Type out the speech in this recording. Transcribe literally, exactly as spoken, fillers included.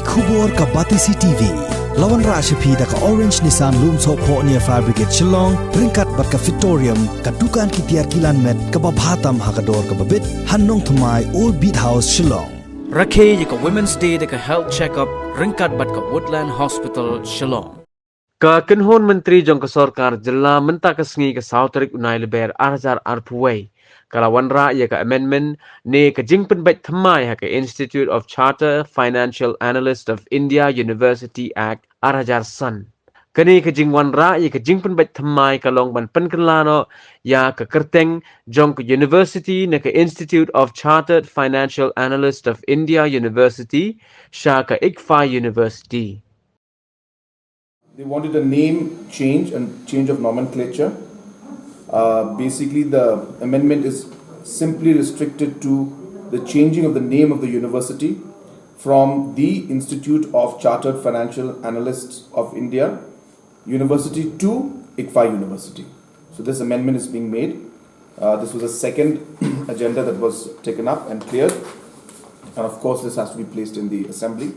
Khubor ka Batesi T V. La wanrah sha phi da ka Orange Nissan Lumsohphoh near Fire Brigade Shillong, ryngkat bad ka Fitorium, ka dukan ki tiar kilan met kaba bha tam ha ka dor kaba bit, ha Nongthymmai, Old Beat House, Shillong. Rakhe ïa ka Women's Day da ka health check-up ryngkat bad ka Woodland Hospital, Shillong. Ka kynhun myntri jong ka sorkar jylla mynta ka sngi ka saw tarik u Nailaber ar hajar arphew wei ka la wanrah ïa ka amendment ne ka jingpynbeit thymmai ha ka Institute of Chartered Financial Analyst of India University Act ar hajar san. Kane ka jingwanrah ïa ka jingpynbeit thymmai ka long ban pynkylla noh ïa ka kyrteng jong ka university na ka Institute of Chartered Financial Analyst of India University sha ka ICFAI University. They wanted a name change and change of nomenclature. Uh, basically, the amendment is simply restricted to the changing of the name of the university from the Institute of Chartered Financial Analysts of India University to ICFAI University. So this amendment is being made. Uh, this was a second agenda that was taken up and cleared. And of course, this has to be placed in the assembly.